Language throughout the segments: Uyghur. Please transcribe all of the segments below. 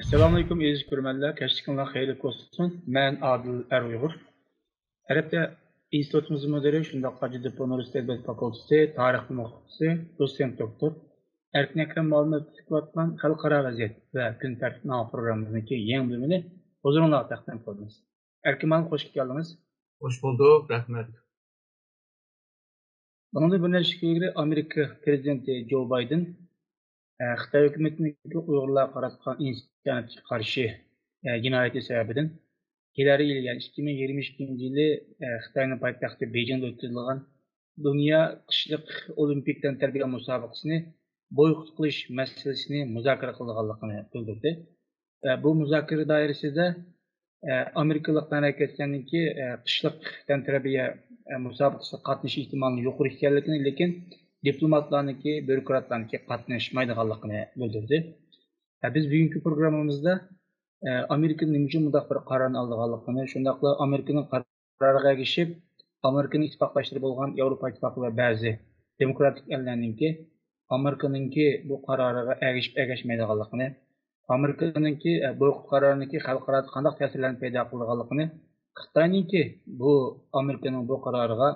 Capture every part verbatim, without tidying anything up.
ئەسسالامۇئەلەيكۇم ئەزىز كۆرۈرمەنلەر، كەچلىكىڭلار خەيرلىك بولسۇن. مەن ئادىل ئەر ئۇيغۇر. ئەرەبتە ئىنستىتۇتىمىزنىڭ مۇدىرى، شۇنداقلا جىددە ئۇنىۋېرسىتېت ئەدەبىيات فاكۇلتېتى تارىخ مۇھىتى دوتسېنت دوكتور ئەركىن ئەكرەم مۇئەللىم ئۆتكۈزۈپ كېلىۋاتقان خەلقئارا ۋەزىيەت ۋە كۈن تەرتىپى ناملىق پروگراممىمىزنىڭكى يېڭى بۆلۈمىنى ھۇزۇرۇڭلارغا تەقدىم قىلىمىز. ئەركىن مۇئەللىم، خوش كەلدىڭىز. خوش بولدۇق، رەھمەت. بۇنىڭدىن بىر نەچچە كۈن ئىلگىرى ئامېرىكا پىرېزىدېنتى جو بايدېن، ئە، خىتاي ھۆكۈمىتىنىڭكى ئۇيغۇرلارغا قاراتقان ئىنسانىيەتكە قارشى، ئە، جىنايىتى سەۋەبىدىن كېلەر يىلى، يەنى ئىككى مىڭ يىگىرمە ئىككىنچى يىلى، ئە، خىتاينىڭ پايتەختى بېيجىڭدا ئۆتكۈزۈلىدىغان دۇنيا قىشلىق ئولىمپىك تەنتەربىيە مۇسابىقىسىنى بويكوت قىلىش مەسىلىسىنى مۇزاكىرە قىلىدىغانلىقىنى بىلدۈردى. ئە، بۇ مۇزاكىرە دائىرىسىدە، ئە، ئامېرىكىلىقلار ھەرىكەتلەرنىڭكى، ئە، قىشلىق تەنتەربىيە، ئە، مۇسابىقىسىغا قاتنىشىش ئېھتىمالىنىڭ يۇقىرى ئىكەنلىكىنى، لېكىن دىپلوماتلارنىڭكى، بيۇروكراتلارنىڭكى قاتناشمايدىغانلىقىنى بىلدۈردى. ئە، بىز بۈگۈنكى پروگراممىمىزدا، ئە، ئامېرىكىنىڭ نېمە ئۈچۈن مۇنداق بىر قارارنى ئالىدىغانلىقىنى، شۇنداقلا ئامېرىكىنىڭ قارارىغا ئەگىشىپ، ئامېرىكىنىڭ ئىتتىپاقداشلىرى بولغان ياۋروپا ئىتتىپاقى ۋە بەزى دېموكراتىك ئەللەرنىڭكى ئامېرىكىنىڭكى بۇ قارارىغا ئەگىشىپ ئەگەشمەيدىغانلىقىنى، ئامېرىكىنىڭكى، ئە، بويكوت قارارىنىڭكى خەلقئارادا قانداق تەسىرلەرنى پەيدا قىلىدىغانلىقىنى، خىتاينىڭكى بۇ ئامېرىكىنىڭ بۇ قارارىغا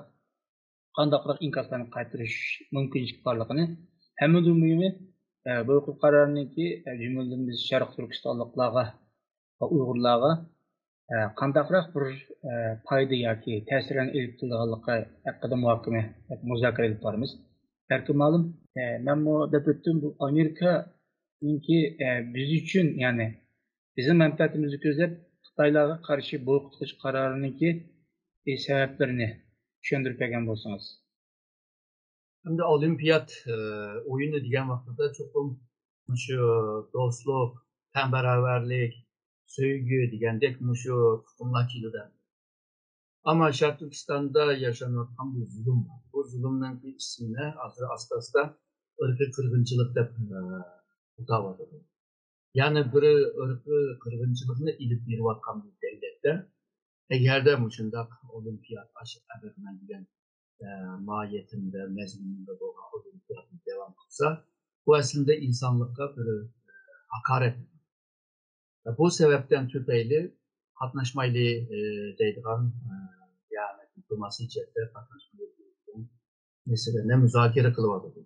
قانداقراق ئىنكاسلارنى قايتۇرۇش مۇمكىنچىلىكى بارلىقىنى، ھەممىدىن مۇھىمى، ئە، بۇ قارارنىڭكى، ئە، جۈملىدىن بىز شەرقىي تۈركىستانلىقلارغا ۋە ئۇيغۇرلارغا، ئە، قانداقراق بىر، ئە، پايدا ياكى تەسىرلەرنى ئېلىپ كېلىدىغانلىقى ھەققىدە مۇھاكىمە، مۇزاكىرە ئېلىپ بارىمىز. ئەركىن مۇئەللىم، ئە، مەنمۇ دەپ ئۆتتۈم، بۇ ئامېرىكانىڭكى، ئە، بىز ئۈچۈن، يەنى بىزنىڭ مەنپەئەتىمىزنى كۆزلەپ، خىتايلارغا قارشى بويكوت قىلىش قارارىنىڭكى، ئە، سەۋەبلىرىنى چۈشەندۈرۈپ بەرگەن بولسىڭىز. ئەمدى ئولىمپىيات، ئە، ئويۇنى دېگەن ۋاقتىدا چوقۇم شۇ دوستلۇق، تەڭ باراۋەرلىك، سۆيگۈ دېگەندەك مۇشۇ ئۇقۇملار كېلىدۇ. ئەمما شەرقىي تۈركىستاندا ياشانىۋاتقان بۇ زۇلۇم بار. بۇ زۇلۇمنىڭ ئىسمىنى ھازىر ئاستا-ئاستا ئىرقىي قىرغىنچىلىق دەپ، ئە، ئاتاۋاتىدۇ. يەنى بىر ئىرقىي قىرغىنچىلىقنى ئېلىپ بېرىۋاتقان بىر دۆلەتتە ئەگەردە مۇشۇنداق ئولىمپىيات ئاشۇ ئەبەدمەن دېگەن، ئە، ماھىيەتىندە، مەزمۇنىدا بولغان ئولىمپىياتنى داۋام قىلسا، بۇ ئەسلىدە ئىنسانلىققا بىر، ئە، ھاقارەت. بۇ سەۋەبتىن تۈپەيلى قاتناشمايلى، ئە، دەيدىغان، ئە، يەنى دىپلوماسىي جەھەتتە قاتناشمايلى دەيدىغان مەسىلىنى مۇزاكىرە قىلىۋاتىدۇ.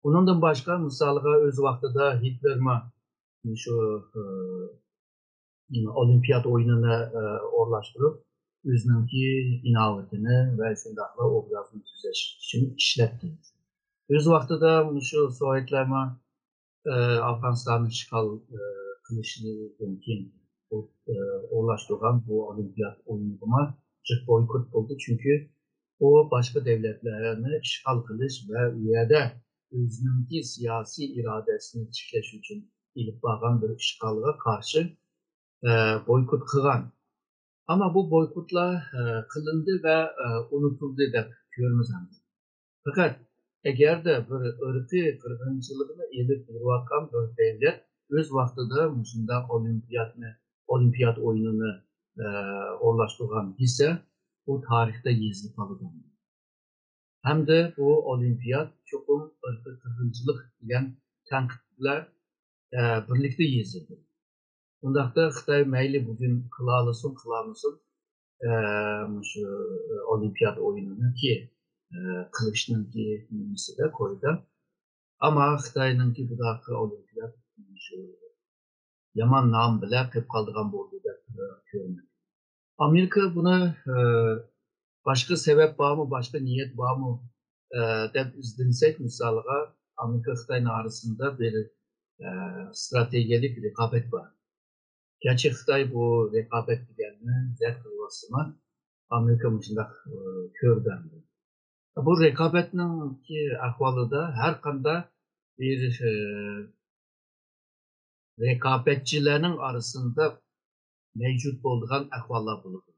ئۇنىڭدىن باشقا، مىسالغا، ئۆز ۋاقتىدا گىتلېرمۇ شۇ، ئە، ئولىمپىيات ئويۇنىنى، ئە، ئورۇنلاشتۇرۇپ، ئۆزىنىڭكى ئىناۋىتىنى ۋە شۇنداقلا ئوبرازىنى تۈزەش ئۈچۈن ئىشلەتتى. ئۆز ۋاقتىدا مۇشۇ سوۋېتلارمۇ، ئە، ئافغانىستاننى ئىشغال، ئە، قىلىشىدىن كېيىن، ئۇ، ئە، ئورۇنلاشتۇرغان بۇ ئولىمپىيات ئويۇنىغىمۇ جىق بويكوت بولدى، چۈنكى ئۇ باشقا دۆلەتلەرنى ئىشغال قىلىش ۋە ئۇ يەردە ئۆزىنىڭكى سىياسىي ئىرادىسىنى تىكلەش ئۈچۈن ئېلىپ بارغان بىر ئىشغالغا قارشى، ئە، بويكوت قىلغان. ئەمما بۇ بويكوتلار، ئە، قىلىندى ۋە، ئە، ئۇنتۇلدى دەپ كۆرىمىز ئەمدى. پەقەت ئەگەردە بىر ئىرقىي قىرغىنچىلىقنى ئېلىپ بېرىۋاتقان بىر دۆلەت ئۆز ۋاقتىدا مۇشۇنداق ئولىمپىياتنى، ئولىمپىيات ئويۇنىنى، ئە، ئورۇنلاشتۇرغان دېسە، ئۇ تارىختا يېزىلىپ قالىدۇ. ھەمدە بۇ ئولىمپىيات چوقۇم ئىرقىي قىرغىنچىلىق دېگەن تەنقىد بىلەن، ئە، بىرلىكتە يېزىلدى. ئۇنداقتا خىتاي مەيلى بۈگۈن قىلالىسۇن، قىلالمىسۇن، ئە، مۇشۇ ئولىمپىيات ئويۇنىنىڭكى، ئە، قىلىشنىڭكى نېمىسىدە، كويىدا. ئەمما خىتاينىڭكى بۇنداق ئولىمپىيات مۇشۇ يامان نام بىلەن قېلىپ قالىدىغان بولدى دەپ، ئە، كۆرىمەن. ئامېرىكا بۇنى، ئە، باشقا سەۋەب بارمۇ، باشقا نىيەت بارمۇ، ئە، دەپ ئىزدىنسەك، مىسالغا، ئامېرىكا خىتاينىڭ ئارىسىندا بىر، ئە، ئىستراتېگىيەلىك رىقابەت بار. گەرچە خىتاي بۇ رىقابەت دېگەننى رەت قىلىۋاتسىمۇ، ئامېرىكا مۇشۇنداق، ئە، كۆردى. بۇ رىقابەتنىڭكى ئەھۋالىدا ھەر قانداق بىر، ئە، رىقابەتچىلەرنىڭ ئارىسىدا مەۋجۇت بولىدىغان ئەھۋاللار بولىدۇ.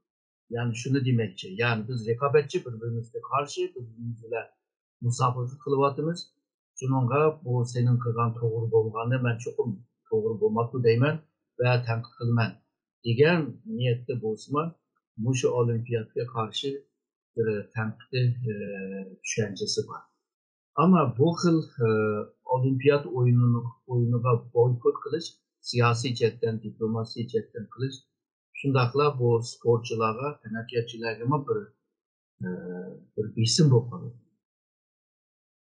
يەنى شۇنى دېمەكچى، يەنى بىز رىقابەتچى، بىر-بىرىمىزگە قارشى، بىر-بىرىمىز بىلەن مۇسابىقە قىلىۋاتىمىز. شۇنىڭغا بۇ سېنىڭ قىلغان توغرا بولمىغاننى مەن چوقۇم توغرا بولماپتۇ دەيمەن ۋە تەنقىد قىلىمەن دېگەن نىيەتتە بولسىمۇ، مۇشۇ ئولىمپىياتقا قارشى بىر تەنقىدىي، ئە، چۈشەنچىسى بار. ئەمما بۇ خىل، ئە، ئولىمپىيات ئويۇنىنى، ئويۇنىغا بويكوت قىلىش سىياسىي جەھەتتىن، دىپلوماسىي جەھەتتىن قىلىش، شۇنداقلا بۇ سپورتچىلارغا، تەنھەرىكەتچىلەرگىمۇ بىر، ئە، بىر بېسىم بولۇپ قالىدۇ.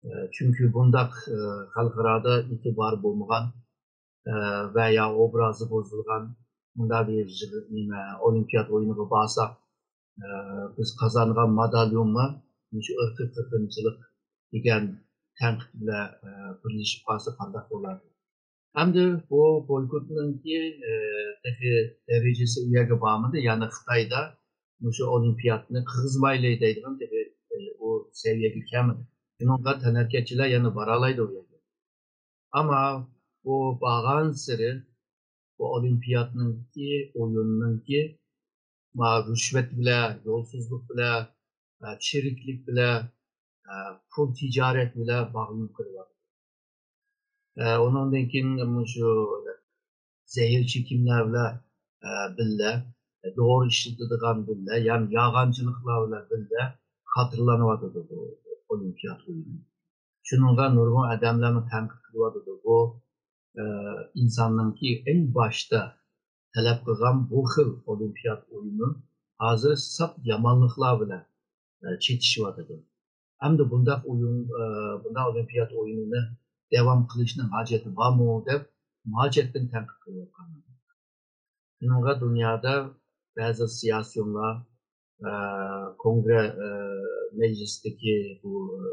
ئە، چۈنكى بۇنداق، ئە، خەلقئارادا ئېتىبارى بولمىغان، ئە، ۋە يا ئوبرازى بۇزۇلغان مۇنداق بىر يىغ-، نېمە، ئولىمپىيات ئويۇنىغا بارساق، ئە، بىز قازانغان مېداليونمۇ مۇشۇ ئىرقىي قىرغىنچىلىق دېگەن تەنقىد بىلەن، ئە، بىرلىشىپ قالسا قانداق بولار؟ ئەمدى بۇ بويكوتنىڭكى، ئە، تېخى دەرىجىسى ئۇ يەرگە بارمىدى. يەنى خىتايدا مۇشۇ ئولىمپىياتنى قىلغۇزمايلى دەيدىغان تېخى، ئە، ئۇ سەۋىيەگە كەلمىدى. شۇنىڭغا تەنھەرىكەتچىلەر يەنە بارالايدۇ ئۇ يەرگە. ئەمما بۇ بارغانسېرى بۇ ئولىمپىياتنىڭكى، ئويۇننىڭكى ما رىشۋەت بىلەن، يولسىزلىق بىلەن، ئە، چىرىكلىك بىلەن، ئە، پۇل تىجارەت بىلەن باغلىنىپ قېلىۋاتىدۇ. ئە، ئۇنىڭدىن كېيىن مۇشۇ زەھەر چېكىملەر بىلەن، ئە، بىللە، دورا ئىشلىتىدىغان بىللە، يەنى يالغانچىلىقلار بىلەن بىللە خاتىرىلىنىۋاتىدۇ بۇ ئولىمپىيات ئويۇنى. شۇنىڭغا نۇرغۇن ئادەملەرمۇ تەنقىد قىلىۋاتىدۇ. بۇ، ئە، ئىنساننىڭكى ئەڭ باشتا تەلەپ قىلغان بۇ خىل ئولىمپىيات ئويۇنى ھازىر ساپ يامانلىقلار بىلەن، ئە، چېتىشىۋاتىدۇ. ئەمدى بۇنداق ئويۇن، ئە، بۇنداق ئولىمپىيات ئويۇنىنى داۋام قىلىشنىڭ ھاجىتى بارمۇ دەپ، مۇھاجەتتىن تەنقىد قىلىۋاتقان. شۇنىڭغا دۇنيادا بەزى سىياسىيونلار، ئە، كونگرې، ئە، مەجلىسىدىكى بۇ، ئە،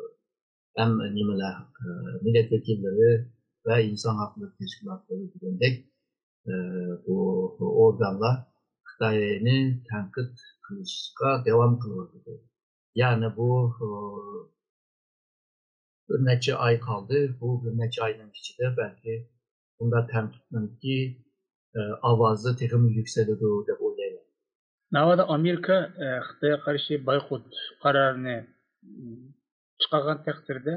ھەم نېمىلەر، ئە، مىللەت ۋەكىللىرى ۋە ئىنسان ھەقلىرى تەشكىلاتلىرى دېگەندەك، ئە، بۇ، بۇ ئورگانلار خىتاينى تەنقىد قىلىشقا داۋام قىلىۋاتىدۇ. يەنى بۇ، ئە، بىر نەچچە ئاي قالدى. بۇ بىر نەچچە ئاينىڭ ئىچىدە بەلكى بۇنداق تەنقىدنىڭكى، ئە، ئاۋازى تېخىمۇ يۈكسىلىدۇ دەپ ئويلايمەن. ناۋادا ئامېرىكا، ئە، خىتايغا قارشى بايقۇت قارارىنى، ئىم، چىقارغان تەقدىردە،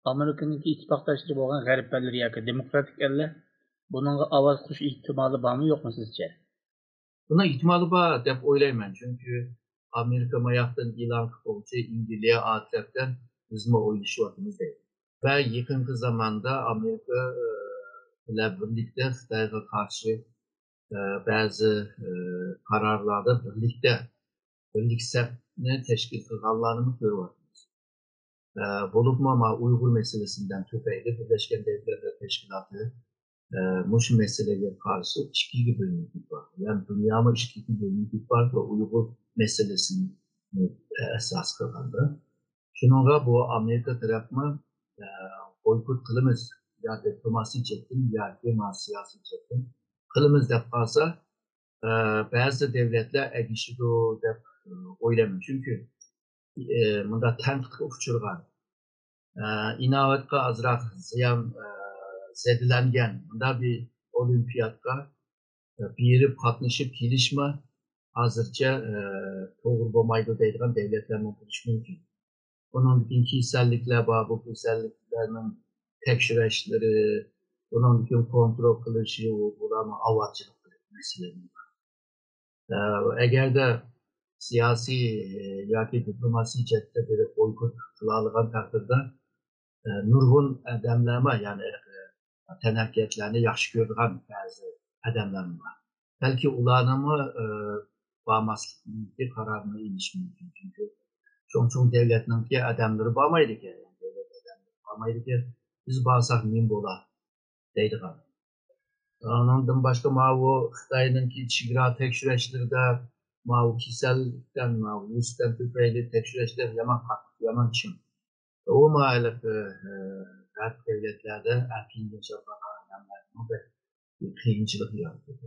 ئامېرىكىنىڭكى ئىتتىپاقداشلىرى بولغان غەرب ئەللىرى ياكى دېموكراتىك ئەللەر بۇنىڭغا ئاۋاز قوشۇش ئېھتىمالى بارمۇ يوقمۇ سىزچە؟ بۇنىڭ ئېھتىمالى بار دەپ ئويلايمەن، چۈنكى ئامېرىكا ماياقتىن ئېلان قىلغۇچى ئىنگلىيە ئا تەرەپتىن بىزمۇ ئويلىشىۋاتىمىز دەيدۇ. ۋە يېقىنقى زاماندا ئامېرىكا، ئە، بىلەن بىرلىكتە خىتايغا قارشى، ئە، بەزى، ئە، قارارلاردا بىرلىكتە، بىرلىك سەپنى تەشكىل قىلغانلارنىمۇ كۆرۈۋاتىمىز. ئە، بولۇپمۇ ما ئۇيغۇر مەسىلىسىدىن تۈپەيلى بىرلەشكەن دەۋلەتلەر تەشكىلاتى، ئە، مۇشۇ مەسىلىگە قارشى ئىككىگە بۆلۈنۈپ بار. يەنى دۇنيامۇ ئىككىگە بۆلۈنۈپ بار ۋە ئۇيغۇر مەسىلىسىنى، ئە، ئاساس قىلغاندا. شۇنىڭغا بۇ ئامېرىكا تەرەپمۇ، ئە، بويكوت قىلىمىز، يا دىپلوماسىي جەھەتتىن ياكى ما سىياسىي جەھەتتىن قىلىمىز دەپ قالسا، ئە، بەزى دەۋلەتلەر ئەگىشىدۇ دەپ، ئە، ئويلايمەن. چۈنكى، ئە، مۇنداق تەنقىدكە ئۇچرىغان، ئە، ئىناۋەتقە ئازراق زىيان، ئە، زەدىلەنگەن مۇنداق بىر ئولىمپىياتقا، ئە، بېرىپ قاتنىشىپ كېلىشمۇ ھازىرچە، ئە، توغرا بولمايدۇ دەيدىغان دەۋلەتلەرمۇ بولۇشى مۇمكىن. ئۇنىڭدىن كېيىن كېسەللىكلەر بار، بۇ كېسەللىكلەرنىڭ تەكشۈرۈشلىرى، ئۇنىڭدىن كېيىن كونترول قىلىشى، بۇلارمۇ ئاۋارىچىلىق مەسىلىلىرى بار. ئە، ئەگەردە سىياسىي، ئە، ياكى دىپلوماسىي جەھەتتە بىر بويكوت قىلالىغان تەقدىردە، ئە، نۇرغۇن ئادەملەرمۇ، يەنى، ئە، تەنھەرىكەتلەرنى ياخشى كۆرىدىغان بەزى ئادەملەرمۇ بار. بەلكى ئۇلارنىڭمۇ، ئە، بارماسلىقنىڭكى قارارىنى ئېلىشى مۇمكىن. چۈنكى چوڭ-چوڭ دەۋلەتنىڭكى ئادەملىرى بارمايدىكەن، دەۋلەت ئادەملىرى بارمايدىكەن، بىز بارساق نېمە بولا دەيدىغان. ئۇنىڭدىن باشقا ماۋۇ خىتاينىڭكى چېگرا تەكشۈرۈشلىرىدە ماۋۇ كېسەللىكتىن، ماۋۇ ۋىرۇستىن تۈپەيلى تەكشۈرۈشلەر يامان قاتتىق، يامان چىڭ. ئۇمۇ ھېلىقى، ئە، غەرب دەۋلەتلەردە ئەركىن ياشاپ بارغان ئادەملەرگىمۇ بەك قىيىنچىلىق يارىتىدۇ.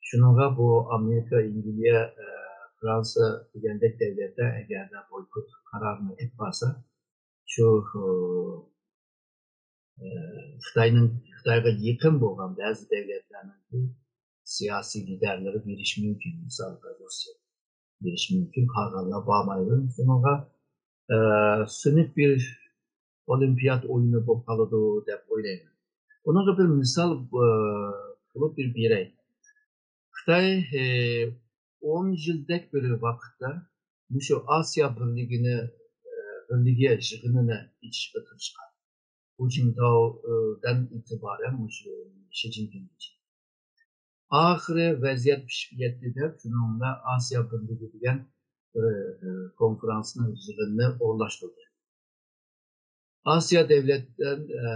شۇنىڭغا بۇ ئامېرىكا، ئىنگلىيە، ئە، فرانسا دېگەندەك دەۋلەتلەر ئەگەردە بويكوت قارارىنى ئېلىپ بارسا، شۇ، ئە، خىتاينىڭ، خىتايغا يېقىن بولغان بەزى دەۋلەتلەرنىڭكى سىياسىي لىدەرلىرى بېرىشى مۇمكىن. مىسالغا روسىيە بېرىشى مۇمكىن. قالغانلار بارمايدۇ. شۇنىڭغا، ئە، سۇنۇق بىر ئولىمپىيات ئويۇنى بولۇپ قالىدۇ دەپ ئويلايمەن. ئۇنىڭغا بىر مىسال، ئە، قىلىپ بىر بېرەي. خىتاي، ئە، ئون يىلدەك بىر ۋاقىتتا مۇشۇ ئاسىيا بىرلىكىنى، ئە، بىرلىكى يىغىنىنى ئېچىشقا تىرىشقان. خۇ جىنتاۋدىن ئېتىبارەن مۇشۇ شى جىنپىڭگىچە. ئاخىرى ۋەزىيەت پىشىپ يەتتى دەپ، شۇنىڭ بىلەن ئاسىيا بىرلىكى دېگەن بىر، ئە، كونفرانسنىڭ يىغىنىنى ئورۇنلاشتۇردى. ئاسىيا دەۋلەتتىن، ئە،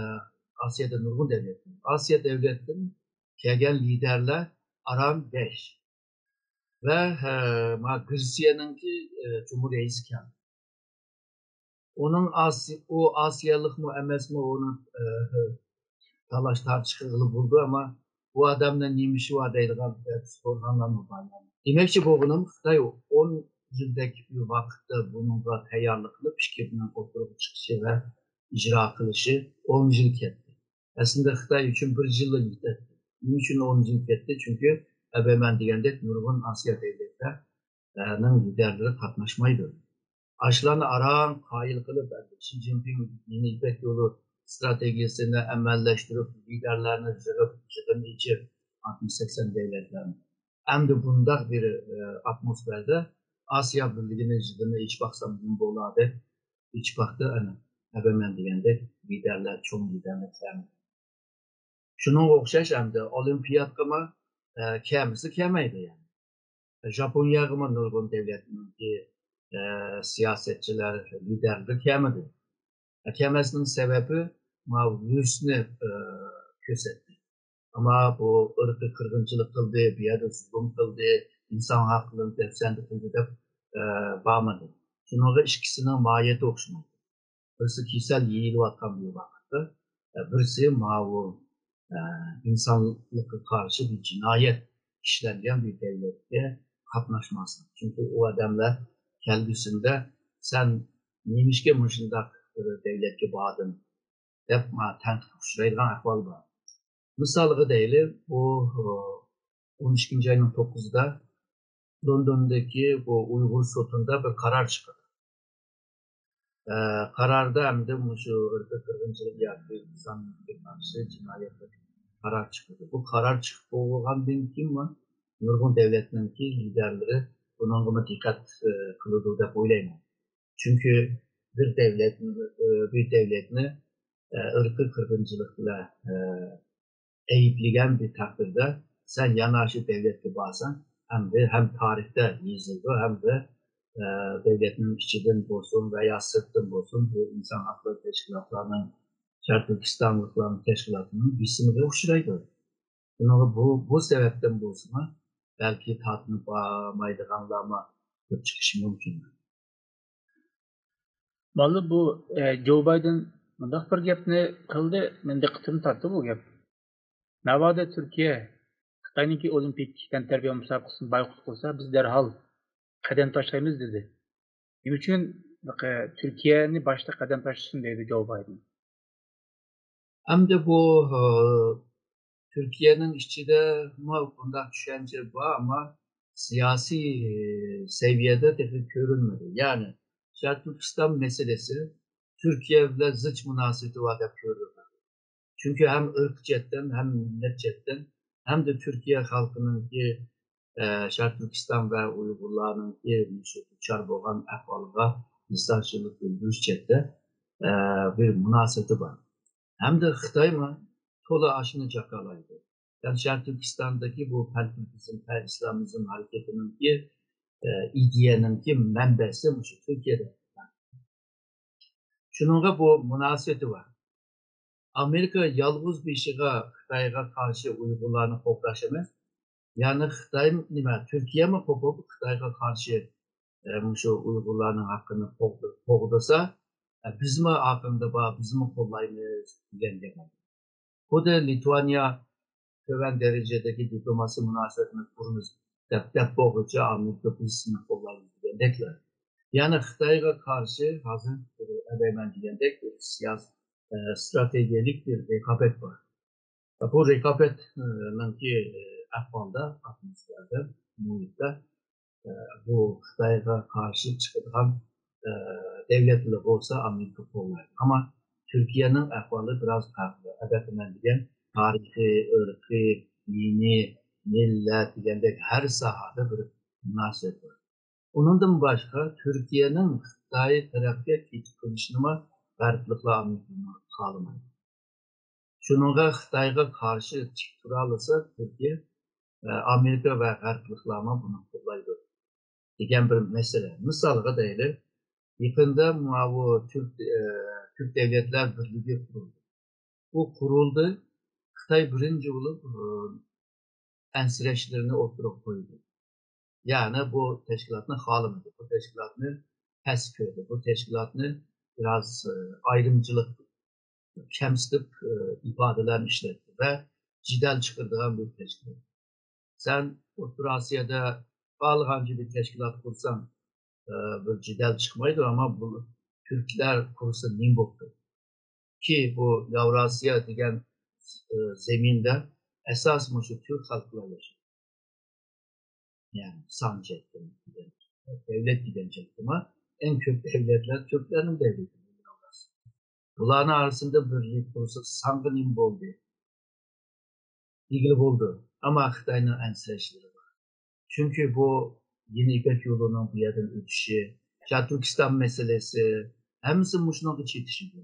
ئاسىيادا نۇرغۇن دەۋلەتتىن، ئاسىيا دەۋلەتتىن كەلگەن لىدەرلەر ئاران بەش ۋە، ئە، ما گرېتسىيەنىڭكى، ئە، جۇمھۇر رەئىسى كەلدى. ئۇنىڭ ئاسىي-، ئۇ ئاسىيالىقمۇ ئەمەسمۇ، ئۇنى، ئە، تالاش تارتىش قىلغىلى بولىدۇ، ئەمما بۇ ئادەمنىڭ نېمە ئىشى بار دەيدىغان، ئە، سورىغانلارمۇ بار. دېمەكچى بولغىنىم، خىتاي ئون يىلدەك بىر ۋاقىتتا بۇنىڭغا تەييارلىق قىلىپ، پىكرىنىڭ ئوتتۇرىغا چىقىشى ۋە ئىجرا قىلىشى ئون يىل كەتتى. ئەسلىدە خىتاي ئۈچۈن بىر يىللا يېتەتتى. نېمە ئۈچۈن ئون يىل كەتتى؟ چۈنكى ئەبەمەن دېگەندەك نۇرغۇن ئاسىيا دۆلەتلەرنىڭ لىدەرلىرى قاتناشمايدۇ. ئاشۇلارنى ئاران قايىل قىلىپ، شى جىنپىڭ يېڭى يىپەك يولى ئىستراتېگىيەسىنى ئەمەلىيلەشتۈرۈپ، لىدەرلەرنى يىغىپ، يىغىن ئېچىپ، ئاتمىش سەكسەن دۆلەتلەرنى. ئەمدى بۇنداق بىر، ئە، ئاتموسفېردا ئاسىيا بىرلىكىنى يىغىنى ئېچىپ باقسام نېمە بولار دەپ ئېچىپ باقتى، ئەنە، ئەبەمەن دېگەندەك لىدەرلەر، چوڭ لىدەرلەر كەلمىدى. شۇنىڭغا ئوخشاش ئەمدى ئولىمپىيادقىمۇ، ئە، كەلمىسە كەلمەيدۇ يەنى. ژاپونىيەگىمۇ نۇرغۇن دۆلەتنىڭكى، ئە، سىياسەتچىلەر، لىدەرلىرى كەلمىدى. كەلمەسنىڭ سەۋەبى ماۋۇ ۋىرۇسنى، ئە، كۆرسەتتى. ئەمما بۇ ئىرقىي قىرغىنچىلىق قىلدى، بۇ يەردە زۇلۇم قىلدى، ئىنسان ھەقلىرىنى دەپسەندە قىلدى دەپ، ئە، بارمىدى. شۇنىڭغا ئىككىسىنىڭ ماھىيىتى ئوخشىمايدۇ. بىرسى كېسەل يېيىلىۋاتقان بىر ۋاقىتتا، ئە، بىرسى ماۋۇ، ئە، ئىنسانلىققا قارشى بىر جىنايەت ئىشلەنگەن بىر دەۋلەتكە قاتناشماسلىق. چۈنكى ئۇ ئادەملەر كەلگۈسىدە سەن نېمىشقا مۇشۇنداق بىر دەۋلەتكە باردىڭ دەپ، ما، تەنقىدكە ئۇچرايدىغان ئەھۋال بار. مىسالغا دەيلى، بۇ، ئۇ، ئون ئىككىنچى ئاينىڭ توققۇزىدا لوندوندىكى بۇ ئۇيغۇر سوتىدا بىر قارار چىقىدۇ. ئە، قاراردا ئەمدى مۇشۇ ئىرقىي قىرغىنچىلىق ياكى ئىنسانلىققا قارشى جىنايەتلىك قارار چىقىدۇ. بۇ قارار چىقىپ بولغاندىن كېيىنمۇ نۇرغۇن دۆلەتنىڭكى لىدەرلىرى بۇنىڭغىمۇ دىققەت، ئە، قىلىدۇ دەپ ئويلايمەن. چۈنكى بىر دۆلەتنى، ئە، بىر دۆلەتنى، ئە، ئىرقىي قىرغىنچىلىق بىلەن، ئە، ئەيىبلىگەن بىر تەقدىردە، سەن يەنە شۇ دۆلەتكە بارساڭ، ھەمدە ھەم تارىختا يېزىلىدۇ، ھەمدە، ئە، دۆلەتنىڭ ئىچىدىن بولسۇن ۋە يا سىرتتىن بولسۇن، بۇ ئىنسان ھەقلىرى تەشكىلاتلارنىڭ، شەرقىي تۈركىستانلىقلارنىڭ تەشكىلاتىنىڭ بېسىمىغا ئۇچرايدۇ. بۇنىڭغا بۇ، بۇ سەۋەبتىن بولسىمۇ، بەلكى تارتىنىپ بارمايدىغانلارمۇ كۆپ چىقىشى مۇمكىن. بالىلار، بۇ، ئە، جو بايدېن مۇنداق بىر گەپنى قىلدى، مېنىڭ دىققىتىمنى تارتتى بۇ گەپ. ناۋادا تۈركىيە خىتاينىڭكى ئولىمپىك تەنتەربىيە مۇسابىقىسىنى بايقۇت قىلسا، بىز دەرھال قەدەم تاشلايمىز دېدى. نېمە ئۈچۈن، ئە، تۈركىيەنى باشتا قەدەم تاشلىسۇن دەيدۇ جو بايدېن؟ ئەمدى بۇ، ئە، تۈركىيەنىڭ ئىچىدە بۇنداق چۈشەنچە بار، ئەمما سىياسىي، ئە، سەۋىيەدە تېخى كۆرۈنمىدى. يەنى شەرقىي تۈركىستان مەسىلىسى تۈركىيە بىلەن زىچ مۇناسىۋىتى بار دەپ كۆرۈلىدۇ. چۈنكى ھەم ئىرق جەھەتتىن، ھەم مىللەت جەھەتتىن، ھەمدە تۈركىيە خەلقىنىڭكى، ئە، شەرقىي تۈركىستان ۋە ئۇيغۇرلارنىڭكى مۇشۇ دۇچار بولغان ئەھۋالغا مىسالچىلىق بىلدۈرۈش جەھەتتە، ئە، بىر مۇناسىۋىتى بار. ھەمدە خىتايمۇ تولا ئاشۇنى جاكارلايدۇ. يەنى شەرقىي تۈركىستاندىكى بۇ پەنتۈركىزم، پەن ئىسلامىزم ھەرىكىتىنىڭكى، ئە، ئىدىيەنىڭكى مەنبەسى مۇشۇ تۈركىيەدە. شۇنىڭغا بۇ مۇناسىۋىتى بار. ئامېرىكا يالغۇز بېشىغا خىتايغا قارشى ئۇيغۇرلارنى قوغداش ئەمەس، يەنى خىتاي نېمە، تۈركىيەمۇ قوپۇپ خىتايغا قارشى، ئە، مۇشۇ ئۇيغۇرلارنىڭ ھەققىنى قوغدا-، قوغدىسا، ئە، بىزمۇ ئارقىڭدا بار، بىزمۇ قوللايمىز دېگەن گەپ. خۇددى لىتۋانىيە تۆۋەن دەرىجىدىكى دىپلوماسىي مۇناسىۋەتنى قۇرىمىز دەپ، دەپ بولغۇچە ئامېرىكا بىز سېنى قوللايمىز دېگەندەكلا. يەنى خىتايغا قارشى ھازىر ئەبەيمەن دېگەندەك بىر سىياسىي، ئە، ئىستراتېگىيەلىك بىر رىقابەت بار. بۇ رىقابەتنىڭكى، ئە، ئەھۋالدا، ئاتموسفېردا، مۇھىتتا، ئە، بۇ خىتايغا قارشى چىقىدىغان، ئە، دۆلەتلەر بولسا ئامېرىكا قوللايدۇ. ئەمما تۈركىيەنىڭ ئەھۋالى بىراز پەرقلىق. ئەبەتمەن دېگەن تارىخىي، ئىرقىي، دىنىي، مىللەت دېگەندەك ھەر ساھەدە بىر مۇناسىۋەت بار. ئۇنىڭدىن باشقا، تۈركىيەنىڭ خىتاي تەرەپكە كېتىپ قېلىشىنىمۇ غەربلىكلەر ئامېرىكىنى خالىمايدۇ. شۇنىڭغا خىتايغا قارشى تىك تۇرالىسا، تۈركىيە ئامېرىكا ۋە غەربلىكلەرمۇ بۇنى قوللايدۇ دېگەن بىر مەسىلە. مىسالغا دەيلى، يېقىندا ماۋۇ تۈرك، ئە، تۈرك دۆلەتلەر بىرلىكى قۇرۇلدى. بۇ قۇرۇلدى، خىتاي بىرىنچى بولۇپ، ئە، ئەنسىرەشلىرىنى ئوتتۇرىغا قويدى. يەنى بۇ تەشكىلاتنى خالىمىدى. بۇ تەشكىلاتنى پەس كۆردى. بۇ تەشكىلاتنى بىراز، ئە، ئايرىمچىلىق كەمسىتىپ، ئە، ئىپادىلەرنى ئىشلەتتى ۋە جېدەل چىقىرىدىغان بىر تەشكىلات. سەن ئوتتۇرا ئاسىيادا خالىغانچە بىر تەشكىلات قۇرساڭ، ئە، بىر جېدەل چىقمايدۇ، ئەمما بۇ تۈركلەر قۇرسا نېمە بوپتۇ؟ كى بۇ ياۋراسىيا دېگەن، ئە، زېمىندا ئاساس مۇشۇ تۈرك خەلقلەر ياشايدۇ. يەنى سان جەھەتتىمۇ، دۆلەت دېگەن جەھەتتىمۇ ئەڭ كۆپ دۆلەتلەر تۈركلەرنىڭ دۆلىتى. بۇلارنىڭ ئارىسىدا بىرلىك بولسا سانغا نېمە بولدى؟ دېگىلى بولىدۇ. ئەمما خىتاينىڭ ئەنسىرەشلىرى بار. چۈنكى بۇ يېڭى يىپەك يولىنىڭ بۇ يەردىن ئۆتۈشى، شەرقىي تۈركىستان مەسىلىسى، ھەممىسى مۇشۇنىڭغا چېتىشىدۇ.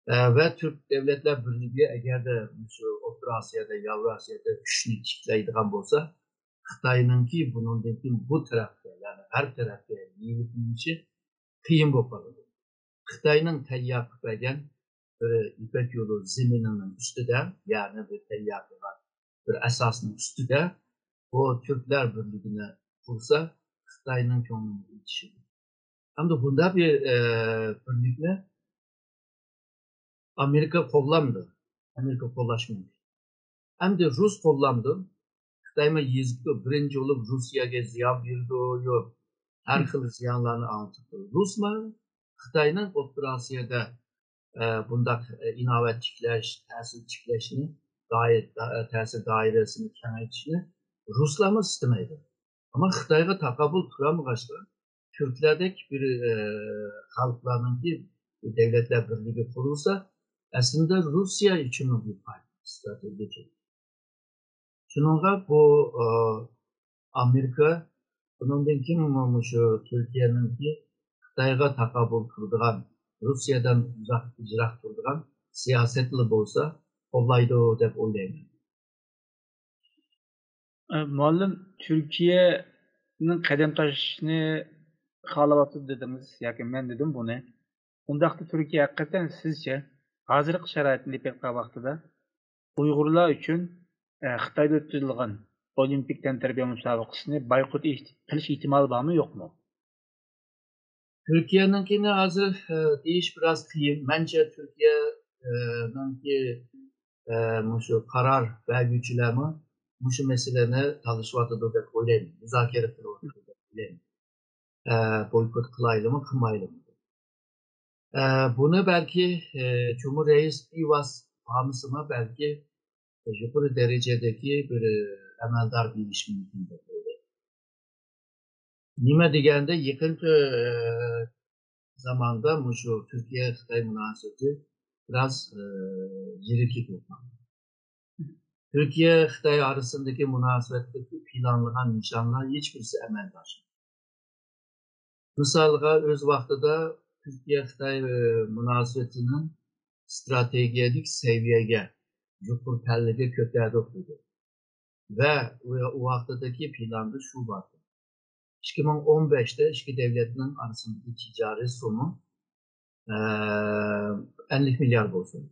ئە، ۋە تۈرك دۆلەتلەر بىرلىكى ئەگەردە مۇشۇ ئوتتۇرا ئاسىيادا، ياۋراسىيادا كۈچنى تىكلەيدىغان بولسا، خىتاينىڭكى بۇنىڭدىن كېيىن بۇ تەرەپكە، يەنى غەرب تەرەپكە يېيىلىپ مېڭىشى قىيىن بولۇپ قالىدۇ. خىتاينىڭ تەييار قىلىپ بەرگەن بىر يىپەك يولى زېمىنىنىڭ ئۈستىدە، يەنى بىر تەييار قىلغان بىر ئاساسنىڭ ئۈستىدە بۇ تۈركلەر بىرلىكىنى قۇرسا، خىتاينىڭ كۆڭلىنى ئېچىشىدۇ. ئەمدى بۇنداق بىر، ئە، بىرلىكنى ئامېرىكا قوللامدۇ. ئامېرىكا قوللاش مۇمكىن. ئەمدى رۇس قوللامدۇ. خىتايمۇ يېزىپتۇ، بىرىنچى بولۇپ رۇسىيەگە زىيان بېرىدۇ، يوق. ھەر خىل زىيانلارنى ئاڭلىتىپتۇ. رۇسمۇ خىتاينىڭ ئوتتۇرا ئاسىيادا، ئە، بۇنداق، ئە، ئىناۋەت تىكلەش، تەسىر تىكلەشنى، دائىر-، تەسىر دائىرىسىنى كېڭەيتىشنى رۇسلارمۇ ئىستىمەيدۇ. ئەمما خىتايغا تاقابىل تۇرالمىغاچقا، تۈركلەردەك بىر، ئە، خەلقلەرنىڭكى دۆلەتلەر بىرلىكى قۇرۇلسا، ئەسلىدە رۇسىيە ئۈچۈنمۇ بىر پايدا، ستراتېگىيە جەھەتتىن. شۇنىڭغا بۇ، ئە، ئامېرىكا بۇنىڭدىن كېيىن مۇشۇ تۈركىيەنىڭكى خىتايغا تاقابىل تۇرىدىغان، رۇسىيەدىن ئۇزاق، يىراق تۇرىدىغان سىياسەتلا بولسا قوللايدۇ دەپ ئويلايمەن. ئە، مۇئەللىم، تۈركىيەنىڭ قەدەم تاشلىشىنى خالاۋاتىدۇ دېدىڭىز، ياكى مەن دېدىم بۇنى. ئۇنداقتا تۈركىيە ھەقىقەتەن سىزچە ھازىرقى شارائىتنى ئېلىپ بېقىدىغان ۋاقتىدا ئۇيغۇرلار ئۈچۈن، ئە، خىتايدا ئۆتكۈزۈلىدىغان ئولىمپىك تەنتەربىيە مۇسابىقىسىنى بايقۇت ئېيت-، قىلىش ئېھتىمالى بارمۇ، يوقمۇ؟ تۈركىيەنىڭكىنى ھازىر، ئە، دېيىش بىراز قىيىن. مەنچە تۈركىيەنىڭكى، ئە، مۇشۇ قارار بەرگۈچىلەرمۇ مۇشۇ مەسىلىنى تالىشىۋاتىدۇ دەپ ئويلايمەن، مۇزاكىرە قىلىۋاتىدۇ دەپ ئويلايمەن. ئە، بويكوت قىلايلىمۇ، قىلمايلىمۇ؟ ئە، بۇنى بەلكى، ئە، جۇمھۇر رەئىس بىۋاسىتە بارمىسىمۇ، بەلكى يۇقىرى دەرىجىدىكى بىر، ئە، ئەمەلدار بېرىشى مۇمكىن دەپ ئويلايمەن. نېمە دېگەندە، يېقىنقى، ئە، زاماندا مۇشۇ تۈركىيە-خىتاي مۇناسىۋىتى بىراز، ئە، يىرىكلىك بولغان. تۈركىيە-خىتاي ئارىسىدىكى مۇناسىۋەتتىكى پىلانلىغان نىشانلار ھېچبىرسى ئەمەلگە ئاشمىدى. مىسالغا، ئۆز ۋاقتىدا تۈركىيە-خىتاي، ئە، مۇناسىۋىتىنىڭ ئىستراتېگىيەلىك سەۋىيەگە، يۇقىرى پەللىگە كۆتەردۇق دېدى. ۋە ئۇ، ئۇ ۋاقتىدىكى پىلاندا شۇ بار. ئىككى مىڭ ئون بەشتە ئىككى دۆلەتنىڭ ئارىسىدىكى تىجارىي سوممۇ، ئە، ئەللىك مىليار بولسۇن.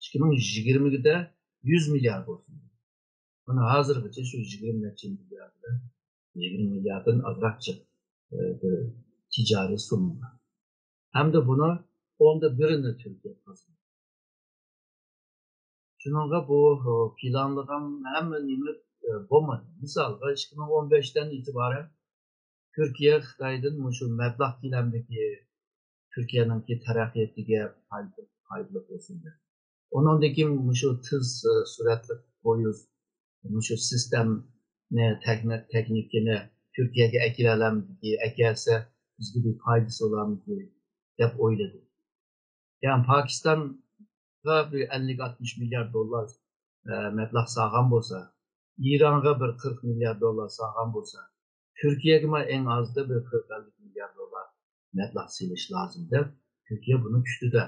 ئىككى مىڭ يىگىرمىدە يۈز مىليار بولسۇن. مانا ھازىرغىچە شۇ يىگىرمە نەچچە مىليار بىلەن، يىگىرمە مىلياردتىن ئازراق جىق، ئە، بىر تىجارىي سومما بار. ھەمدە بۇنى ئوندا بىرىنى تۈركىيە قازىنىدۇ. شۇنىڭغا بۇ، ئە، پىلانلىغان ھەممە نېمە، ئە، بولمىدى. مىسالغا، ئىككى مىڭ ئون بەشتىن ئېتىبارەن تۈركىيە خىتايدىن مۇشۇ مەبلەغ كۆلەمدىكى تۈركىيەنىڭكى تەرەققىياتىغا پايدا-، پايدىلىق بولسۇن دەپ. ئۇنىڭدىن كېيىن مۇشۇ تېز، ئە، سۈرئەتلىك پويىز، مۇشۇ سىستېمىنى، تېخنىك-، تېخنىكىنى تۈركىيەگە ئەكېلەلەمدىكى، ئەكەلسە بىزگە بىر پايدىسى بولارمىدى دەپ ئويلىدى. يەنى پاكىستانغا بىر ئەللىك ئاتمىش مىليارد دوللار، ئە، مەبلەغ سالغان بولسا، ئىرانغا بىر قىرىق مىليارد دوللار سالغان بولسا، تۈركىيەگىمۇ ئەڭ ئازدا بىر قىرىق ئەللىك مىليارد دوللار مەبلەغ سېلىش لازىم دەپ، تۈركىيە بۇنى كۈتىدۇ.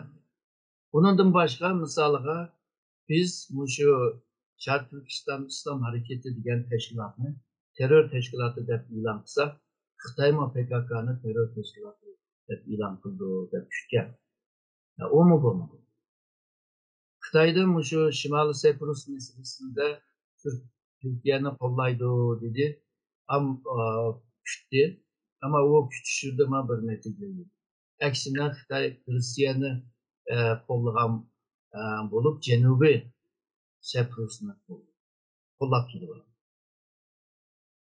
ئۇنىڭدىن باشقا، مىسالغا، بىز مۇشۇ شەرقىي تۈركىستان ئىسلام ھەرىكىتى دېگەن تەشكىلاتنى تېررور تەشكىلاتى دەپ ئېلان قىلسا، خىتايمۇ پككنى تېررور تەشكىلاتى دەپ ئېلان قىلىدۇ دەپ كۈتكەن. ھە، ئۇمۇ بولمىدى. خىتايدىن مۇشۇ شىمالىي سەيپۇرۇس مەسىلىسىدە تۈرك-، تۈركىيەنى قوللايدۇ دېدى. ئام-، ئا، كۈتتى. ئەمما ئۇ كۈتۈشىدىمۇ بىر نەتىجە يوق. ئەكسىنە خىتاي روسىيەنى، ئە، قوللىغان، ئە، بولۇپ، جەنۇبىي سەيپۇرۇسنى قوللاپ كېلىۋاتىدۇ.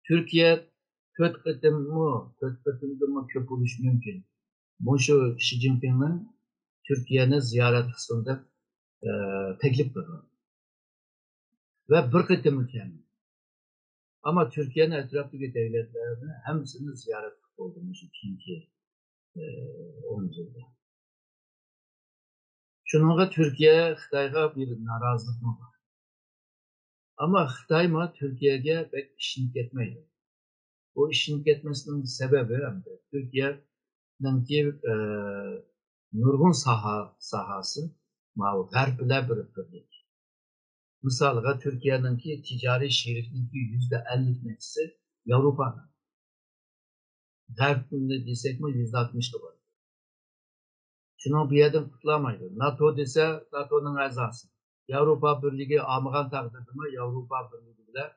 تۈركىيە تۆت قېتىممۇ، تۆت قېتىمدىنمۇ كۆپ بولۇشى مۇمكىن. مۇشۇ شى جىنپىڭنىڭ تۈركىيەنى زىيارەت قىلسۇن دەپ، ئە، تەكلىپ قىلغان. ۋە بىر قېتىممۇ كەلمىدى. ئەمما تۈركىيەنىڭ ئەتراپىدىكى دۆلەتلەرنى ھەممىسىنى زىيارەت قىلىپ بولدى مۇشۇ كېيىنكى، ئە، ئون يىلدا. شۇنىڭغا تۈركىيە خىتايغا بىر نارازىلىقمۇ بار. ئەمما خىتايمۇ تۈركىيەگە بەك ئىشىنىپ كەتمەيدۇ. بۇ ئىشىنىپ كەتمەسلىكنىڭ سەۋەبى، ئەمدى تۈركىيەنىڭكى، ئە، نۇرغۇن ساھە، ساھەسى ماۋۇ غەرب بىلەن بىر بىرلىك. مىسالغا، تۈركىيەنىڭكى تىجارىي شېرىكلىكى يۈزدە ئەللىك نەچچىسى ياۋروپانىڭ. غەربنى دېسەكمۇ يۈزدە ئاتمىشقا بارىدۇ. شۇنىڭ بۇ يەردىن قۇتۇلالمايدۇ. ناتو دېسە، ناتونىڭ ئەزاسى. ياۋروپا بىرلىكى ئالمىغان تەقدىردىمۇ ياۋروپا بىرلىكى بىلەن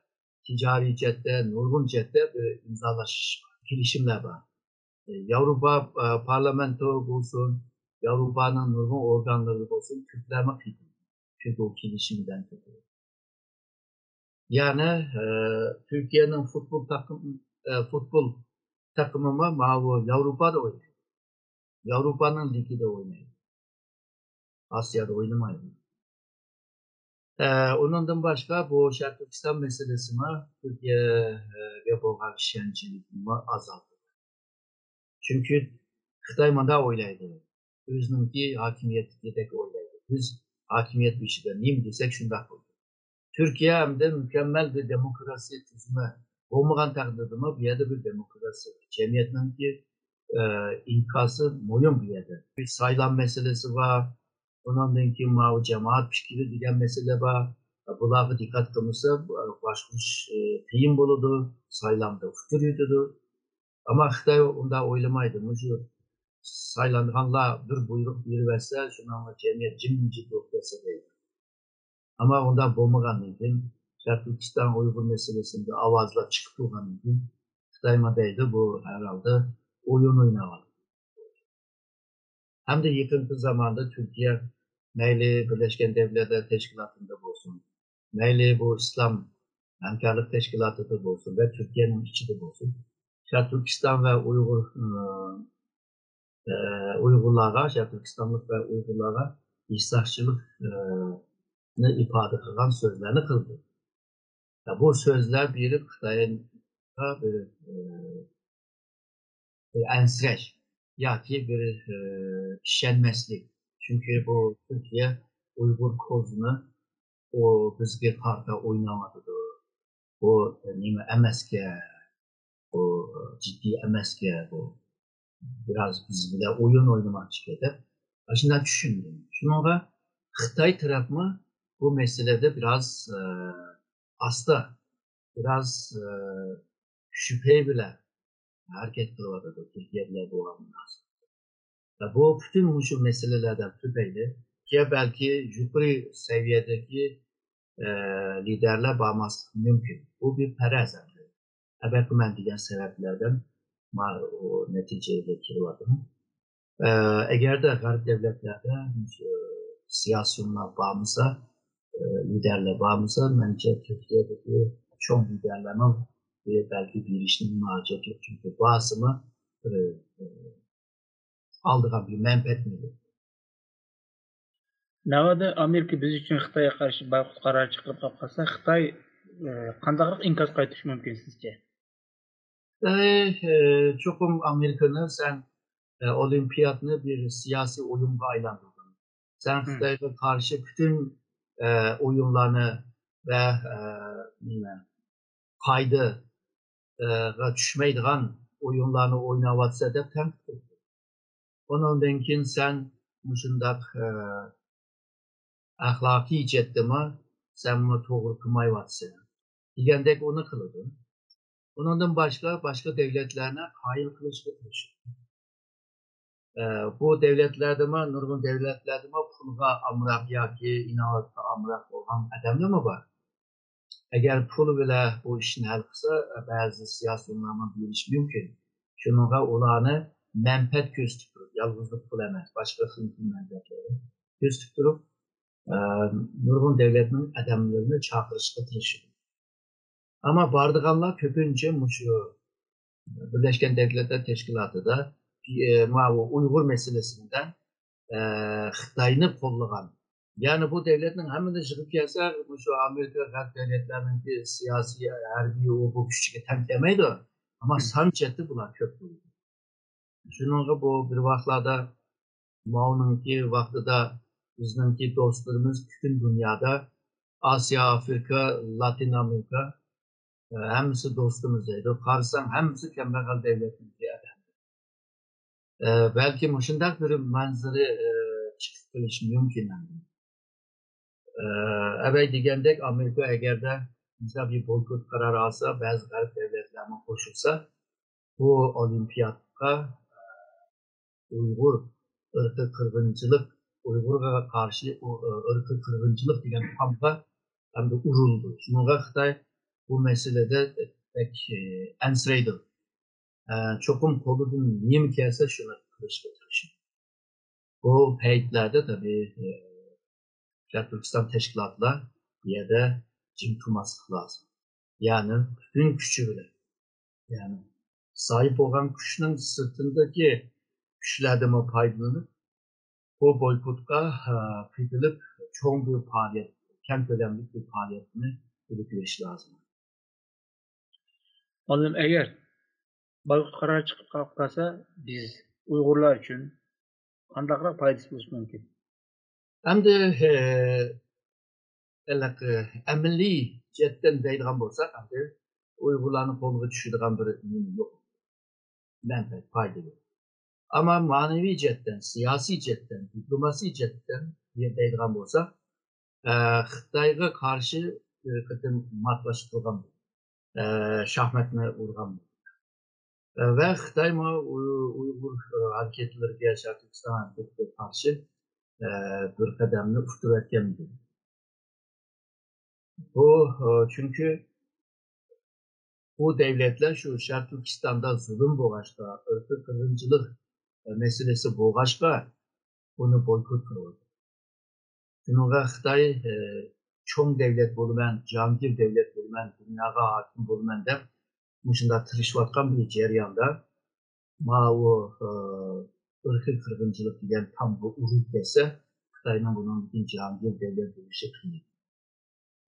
تىجارىي جەھەتتە، نۇرغۇن جەھەتتە بىر ئىمزالاش كېلىشىملەر بار. ياۋروپا، ئە، پارلامېنتو بولسۇن، ياۋروپانىڭ نۇرغۇن ئورگانلىرى بولسۇن، تۈركلەرمۇ قېتىلدى. چۈنكى ئۇ كېلىشىمدىن قېتىلدى. يەنى، ئە، تۈركىيەنىڭ فۇتبول تاقىم-، ئە، فۇتبول تاقىمىمۇ ماۋۇ ياۋروپادا ئوينايدۇ. ياۋروپانىڭ لىگىدا ئوينايدۇ. ئاسىيادا ئوينىمايدۇ. ئە، ئۇنىڭدىن باشقا بۇ شەرقىي تۈركىستان مەسىلىسىمۇ تۈركىيەگە بولغان ئىشەنچلىكنىمۇ ئازالتىدۇ. چۈنكى خىتاي مۇنداق ئويلايدۇ، ئۆزىنىڭكى ھاكىمىيەتتىكىدەك ئويلايدۇ. بىز ھاكىمىيەت بېشىدا نېمە دېسەك شۇنداق بولىدۇ. تۈركىيە ئەمدى مۇكەممەل بىر دېموكراتىيە تۈزۈمى بولمىغان تەقدىردىمۇ بۇ يەردە بىر دېموكراتىيە جەمئىيەتنىڭكى، ئە، ئىنكاسى مۇھىم بۇ يەردە. بىر سايلام مەسىلىسى بار، ئۇنىڭدىن كېيىن ماۋۇ جامائەت پىكرى دېگەن مەسىلە بار. بۇلارغا دىققەت قىلمىسا، باشقۇرۇش، ئە، قىيىن بولىدۇ، سايلامدا ئۇتتۇرۇۋېتىدۇ. ئەمما خىتاي ئۇنداق ئويلىمايدۇ. مۇشۇ سايلانغانلار بىر بۇيرۇق بېرىۋەتسە، شۇنىڭغا جەمئىيەت جىمجىت بولۇپ كەتسە دەيدۇ. ئەمما ئۇنداق بولمىغاندىن كېيىن، شەرقىي تۈركىستان ئۇيغۇر مەسىلىسىدە ئاۋازلار چىقىپ تۇرغاندىن كېيىن، خىتايمۇ دەيدۇ، بۇ ھەرھالدا ئويۇن ئويناۋاتىدۇ. ھەمدە يېقىنقى زاماندا تۈركىيە مەيلى بىرلەشكەن دەۋلەتلەر تەشكىلاتىدا بولسۇن، مەيلى بۇ ئىسلام ھەمكارلىق تەشكىلاتىدا بولسۇن ۋە تۈركىيەنىڭ ئىچىدە بولسۇن، شەرقىي تۈركىستان ۋە ئۇيغۇر، ئە، ئۇيغۇرلارغا، شەرقىي تۈركىستانلىق ۋە ئۇيغۇرلارغا ھېسداشچىلىق، ئە، نى ئىپادە قىلغان سۆزلەرنى قىلدى. ۋە بۇ سۆزلەر بېرىپ خىتايغا بىر، ئە، بىر ئەنسىرەش ياكى بىر، ئە، ئىشەنمەسلىك. چۈنكى بۇ تۈركىيە ئۇيغۇر كوزىنى ئۇ بىزگە قارىتا ئويناۋاتىدۇ. بۇ نېمە ئەمەسكەن، بۇ جىددىي ئەمەسكەن، بۇ بىراز بىز بىلەن ئويۇن ئوينىماقچىكەن دەپ ئاشۇنداق چۈشىنىدۇ. شۇنىڭغا خىتاي تەرەپمۇ بۇ مەسىلىدە بىراز، ئە، ئاستا، بىراز، ئە، شۈبھە بىلەن ھەرىكەت قىلىۋاتىدۇ تۈركىيە بىلەن بولغان مۇناسىۋەتتە. بۇ پۈتۈن مۇشۇ مەسىلىلەردىن تۈپەيلى، تۈركىيە بەلكى يۇقىرى سەۋىيەدىكى، ئە، لىدەرلەر بارماسلىقى مۇمكىن. بۇ بىر پەرەز ئەمدى. ئەبەقىمەن دېگەن سەۋەبلەردىن ما-، ئۇ نەتىجىگە كېلىۋاتىمەن. ئە، ئەگەردە غەرب دۆلەتلەردە مۇشۇ سىياسىيونلار بارمىسا، ئە، لىدەرلەر بارمىسا، مەنچە تۈركىيەدىكى چوڭ لىدەرلەرنىڭ بەلگە بېرىشنىڭ ھاجەت يوق. چۈنكى بارسىمۇ بىر، ئە، ئالىدىغان بىر مەنپەئەتمۇ يوق. ناۋادا ئامېرىكا بىز ئۈچۈن خىتايغا قارشى بايقۇت قارارى چىقىرىپ قالىپ قالسا، خىتاي، ئە، قانداقراق ئىنكاس قايتۇرۇشى مۇمكىن سىزچە؟ ئەي، ئە، چوقۇم ئامېرىكىنى سەن، ئە، ئولىمپىياتنى بىر سىياسىي ئويۇنغا ئايلاندۇردۇڭ. سەن خىتايغا قارشى پۈتۈن، ئە، ئويۇنلارنى ۋە، ئە، نېمە، قائىدە، ئە، غا چۈشمەيدىغان ئويۇنلارنى ئويناۋاتىسەن دەپ تەنقىد قىلدى. ئۇنىڭدىن كېيىن سەن مۇشۇنداق، ئە، ئەخلاقىي جەھەتتىمۇ سەنمۇ توغرا قىلمايۋاتىسەن دېگەندەك ئۇنى قىلىدۇ. ئۇنىڭدىن باشقا، باشقا دۆلەتلەرنى قايىل قىلىشقا تىرىشىدۇ. ئە، بۇ دۆلەتلەردىمۇ، نۇرغۇن دۆلەتلەردىمۇ پۇلغا ئامراق ياكى ئىناۋەتكە ئامراق بولغان ئادەملەرمۇ بار. ئەگەر پۇل بىلەن بۇ ئىشنى ھەل قىلسا، بەزى سىياسىيونلارمۇ بېرىشى مۇمكىن. شۇنىڭغا ئۇلارنى مەنپەئەت كۆرسىتىپ تۇرۇپ، يالغۇزلا پۇل ئەمەس، باشقا خىل خىل مەنپەئەتلەرنى كۆرسىتىپ تۇرۇپ، ئە، نۇرغۇن دۆلەتنىڭ ئادەملىرىنى چاقىرىشقا تىرىشىدۇ. ئەمما بارىدىغانلار كۆپىنچە مۇشۇ بىرلەشكەن دۆلەتلەر تەشكىلاتىدا، ئە، ماۋۇ ئۇيغۇر مەسىلىسىدە، ئە، خىتاينى قوللىغان. يەنى بۇ دۆلەتنىڭ ھەممىنى يىغىپ كەلسە، مۇشۇ ئامېرىكا، غەرب دۆلەتلەرنىڭكى سىياسىي، ھەربىي، ئۇ بۇ كۈچىگە تەڭ كەلمەيدۇ. ئەمما سان جەھەتتە بۇلار كۆپ بولىدۇ. شۇنىڭغا بۇ بىر ۋاقىتلاردا ماۋنىڭكى ۋاقتىدا بىزنىڭكى دوستلىرىمىز پۈتۈن دۇنيادا، ئاسىيا، ئافرىقا، لاتىن ئامېرىكا، ئە، ھەممىسى دوستىمىز دەيدۇ. قارىساڭ، ھەممىسى كەمبەغەل دۆلەتنىڭكى ئادەم. ئە، بەلكى مۇشۇنداق بىر مەنزىرە، ئە، چىقىپ قېلىشى مۇمكىن ئەمدى. ئە، ئەۋەي دېگەندەك، ئامېرىكا ئەگەردە مىسال بىر بويكوت قارارى ئالسا، بەزى غەرب دۆلەتلەرمۇ قوشۇلسا، بۇ ئولىمپىيادقا، ئە، ئۇيغۇر ئىرقىي قىرغىنچىلىق، ئۇيغۇرغا قارشى ئۇ، ئىرقىي قىرغىنچىلىق دېگەن تامغا ئەمدى ئۇرۇلىدۇ. شۇنىڭغا خىتاي بۇ مەسىلىدە بەك، ئەنسىرەيدۇ. چوقۇم قولىدىن نېمە كەلسە شۇنى قىلىشقا تىرىشىدۇ. بۇ پەيتلەردە تەبىئىي، شەرقىي تۈركىستان تەشكىلاتلار بۇ يەردە جىم تۇرماسلىق لازىم. يەنى پۈتۈن كۈچى بىلەن، يەنى ساھىب بولغان كۈچنىڭ سىرتىدىكى كۈچلەردىنمۇ پايدىلىنىپ، بۇ بويكوتقا، ئە، قېتىلىپ، چوڭ بىر پائالىيەت، كەڭ كۆلەملىك بىر پائالىيەتنى ئېلىپ بېرىش لازىم. مۇئەللىم، ئەگەر بويكوت قارارى چىقىپ قالسا، بىز ئۇيغۇرلار ئۈچۈن قانداقراق پايدىسى بولۇشى مۇمكىن؟ ئەمدى، ئە، ھېلىقى ئەمەلىي جەھەتتىن دەيدىغان بولساق، ئەمدى ئۇيغۇرلارنىڭ قولىغا چۈشىدىغان بىر نېمە يوق. مەنپەئەت، پايدا يوق. ئەمما مەنىۋى جەھەتتىن، سىياسىي جەھەتتىن، دىپلوماسىي جەھەتتىن دەيدىغان بولساق، ئە، خىتايغا قارشى بىر قېتىم ماتلاشتۇرغان، ئە، شاھماتنى ئۇرغان. ئە، ۋە خىتايمۇ ئۇ-، ئۇيغۇر، ئە، ھەرىكەتلىرىگە، شەرقىي تۈركىستان ھەرىكىتىگە قارشى، ئە، بىر قەدەمنى ئۇتتۇرۇۋەتكەن ئىدى. بۇ، ئە، چۈنكى بۇ دۆلەتلەر شۇ شەرقىي تۈركىستاندا زۇلۇم بولغاچقا، ئىرقىي قىرغىنچىلىق، ئە، مەسىلىسى بولغاچقا، بۇنى بويكوت قىلىۋاتىدۇ. شۇنىڭغا خىتاي، ئە، چوڭ دۆلەت بولىمەن، جاھانگىر دۆلەت بولىمەن، دۇنياغا ھاكىم بولىمەن دەپ مۇشۇنداق تىرىشىۋاتقان بىر جەرياندا، ماۋۇ، ئە، ئىرقىي قىرغىنچىلىق دېگەن تامغا ئۇرۇپ كەتسە، خىتاينىڭ بۇنىڭدىن كېيىن جاھانگىر دۆلەت بولۇشى قىيىن.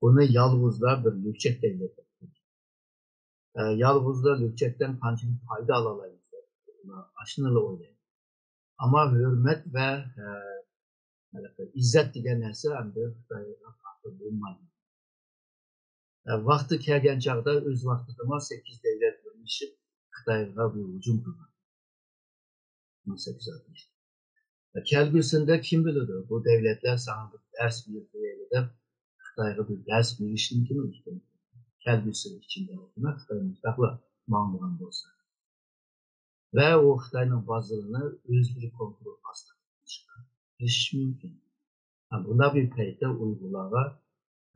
بۇنى يالغۇزلا بىر لۈكچەك دۆلەت، ئە، يالغۇزلا لۈكچەكتىن قانچىلىك پايدا ئالالايمىز دەپ ئاشۇنىلا ئويلايدۇ. ئەمما ھۆرمەت ۋە، ئە، ئىززەت دېگەن نەرسە ئەمدى خىتايغا تاقا بولمايدۇ. ئە، ۋاقتى كەلگەن چاغدا ئۆز ۋاقتىدىمۇ سەككىز دۆلەت بىرلىشىپ خىتايغا بىر ھۇجۇم قىلغان. مىڭ سەككىز يۈز ئاتمىش. كەلگۈسىدە كىم بىلىدۇ، بۇ دۆلەتلەر ساڭا بىر دەرس بېرىپ قويايلى دەپ، خىتايغا بىر دەرس بېرىشتىن كېيىن، كەلگۈسى ئىچىندە خىتاي مۇشۇنداقلا ماڭمىغان بولسا. ۋە ئۇ خىتاينىڭ بازىرىنى ئۆزلىرى كونترول ئاستىغا ئېلىشقا تىرىشىشى مۇمكىن. ھە، بۇنداق بىر پەيتتە ئۇيغۇرلارغا،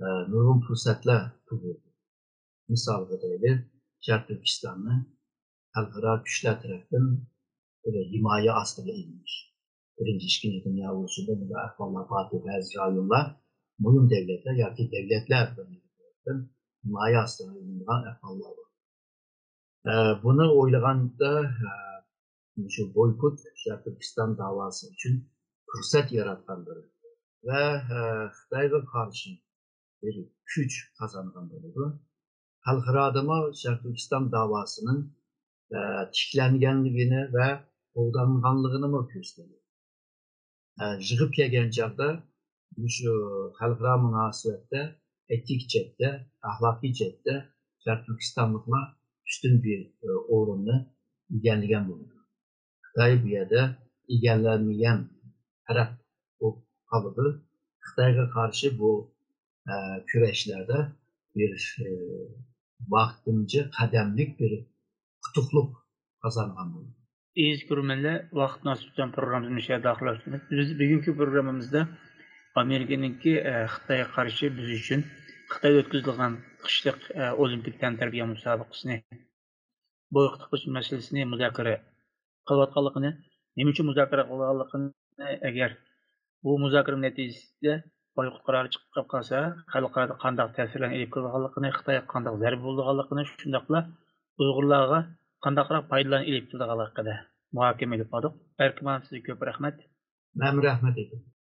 ئە، نۇرغۇن پۇرسەتلەر تۇغۇلدى. مىسالغا دەيلى، شەرقىي تۈركىستاننى خەلقئارا كۈچلەر تەرەپتىن بىر ھىمايە ئاستىغا ئېلىنىش. بىرىنچى، ئىككىنچى دۇنيا ئۇرۇشىدا بۇنداق ئەھۋاللار باردى. بەزى رايونلار، مۇھىم دۆلەتلەر ياكى دۆلەتلەر بىرلىكى تەرەپتىن ھىمايە ئاستىغا ئېلىنغان ئەھۋاللار بار. ئە، بۇنى ئويلىغاندا، ئە، مۇشۇ بويكوت شەرقىي تۈركىستان داۋاسى ئۈچۈن پۇرسەت ياراتقاندۇر ۋە، ئە، خىتايغا قارشى بىر كۈچ قازانغان بولىدۇ. خەلقئارادىمۇ شەرقىي تۈركىستان داۋاسىنىڭ، ئە، تىكلەنگەنلىكىنى ۋە قوغدانغانلىقىنىمۇ كۆرسىتىدۇ. ئە، يىغىپ كەلگەن چاغدا مۇشۇ خەلقئارا مۇناسىۋەتتە ئېتىك جەھەتتە، ئەخلاقىي جەھەتتە شەرقىي تۈركىستانلىقلار ئۈستۈن بىر، ئە، ئورۇننى ئىگىلىگەن بولىدۇ. خىتاي بۇ يەردە ئىگىلەلمىگەن تەرەپ بولۇپ قالىدۇ. خىتايغا قارشى بۇ ئە، كۈرەشلەردە بىر، ئە، ۋاقتىنچە قەدەملىك بىر ئۇتۇقلۇق قازانغان بولدى. ئەزىز كۆرۈرمەنلەر، ۋاقىت مۇناسىۋىتى بىلەن پروگراممىمىزنى مۇشۇ يەردە ئاخىرلاشتۇرىمىز. بىز بۈگۈنكى پروگراممىمىزدا ئامېرىكىنىڭكى، ئە، خىتايغا قارشى بىز ئۈچۈن خىتايدا ئۆتكۈزۈلگەن قىشلىق، ئە، ئولىمپىك تەنتەربىيە مۇسابىقىسىنى بويكوت قىلىش مەسىلىسىنى مۇزاكىرە قىلىۋاتقانلىقىنى، نېمە ئۈچۈن مۇزاكىرە قىلغانلىقىنى، ئەگەر بۇ مۇزاكىرە نەتىجىسىدە بايقۇت قارارى چىقىپ قالسا، خەلقئارادا قانداق تەسىرلەرنى ئېلىپ كېلىدىغانلىقىنى، خىتايغا قانداق زەربە بولىدىغانلىقىنى، شۇنداقلا ئۇيغۇرلارغا قانداقراق پايدىلارنى ئېلىپ كېلىدىغانلىقى ھەققىدە مۇھاكىمە ئېلىپ باردۇق. ئەركىن خان، سىزگە كۆپ رەھمەت. مەنمۇ رەھمەت ئېيتىمەن.